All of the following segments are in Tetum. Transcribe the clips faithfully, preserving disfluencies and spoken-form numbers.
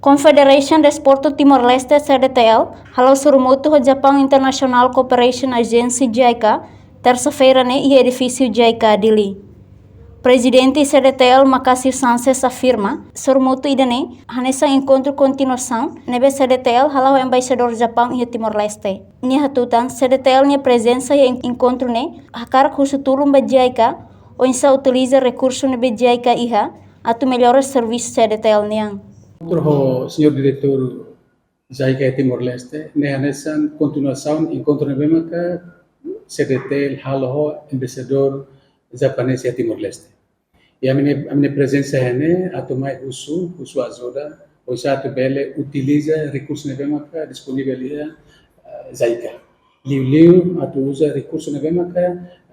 Confederation Desporto Timor-Leste, C D T L, hala'o sorumutu ho Japan International Cooperation Agency, JICA, tersa-feira ne'e iha edifísiu JICA, Dili. Prezidente C D T L, Macácio Sanches, afirma sorumutu ida-ne'e hanesan enkontru kontinuasaun ne'ebé C D T L hala'o ho Embaixadór Japaun iha Timor-Leste. Nia hatutan, C D T L nia prezensa iha en-, enkontru ne'e hakarak husu tulun ba JICA oinsá utiliza rekursu ne'ebé JICA iha atu mellora servisu C D T L nian. Enkontru ho señór diretór JICA iha Timor-Leste ne'e hanesan kontinuasaun enkontru ne'ebé maka C D T L halo ho embaixadór japonés iha Timor-Leste. I ami-nia, ami-nia prezensa iha ne'e atu mai husu, husu ajuda, oinsá atu bele utiliza rekursu ne'ebé maka disponivel iha, eh, JICA. Liuliu atu uza rekursu ne'ebé maka,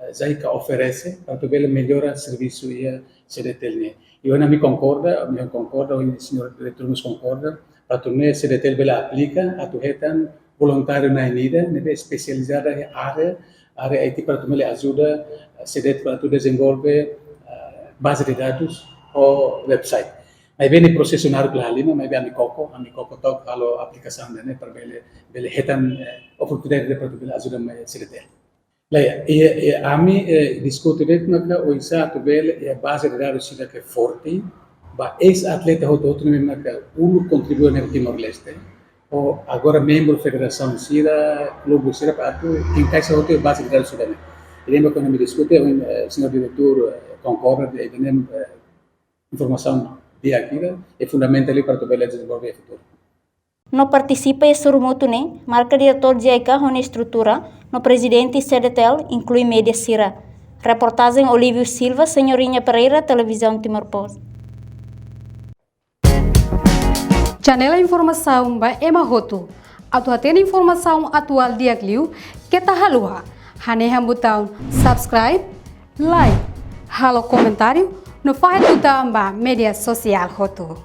eh, JICA oferese, para atu bele mellora servisu iha C D T L nian. I ohin ami konkorda, ami konkorda, ohin señór diretór mós konkorda, para atu nune'e C D T L bele aplika, atu hetan voluntáriu na'in ida, ne'ebé espesializada iha área, área I T para atu bele ajuda, eh, C D T L para atu dezenvolve, eh, baze de dadus ho website. Maibé ne'e prosesu naruk la halimar, maibé ami koko, ami koko took halo aplikasaun ida-ne'e para bele, bele hetan, eh, oportunidade para atu bele ajuda mai C D T L. Lae, i, i ami, eh, diskute de'it maka oinsá atu bele, eh, baze de dadus sira ke forte, ba eis-atleta hotu-hotu ne'ebé maka uluk kontribui iha Timor-Leste, ou agora membru federasaun sira, klube sira para atu enkaixa hotu baze de dadus sira-ne'e. I lembra kuandu ami diskute, eh, señór diretór, eh, konkorda dehan, eh, informasaun di'ak ida, i fundamentál para atu bele dezenvolve iha futuru. No partisipa iha sorumutu ne'e, marka diretór JICA ho nia estrutura, no prezidente C D T L, inklui média sira. Reportajen Olívio Silva, Senhorinha Pereira, Televizaun Timor Post. Janela informasaun ba ema hotu. Atu hatene informasaun atuál di'ak liu, keta haluha hanehan butaun subscribe, like, halo komentáriu, no fahe tutan ba média sosiál hotu.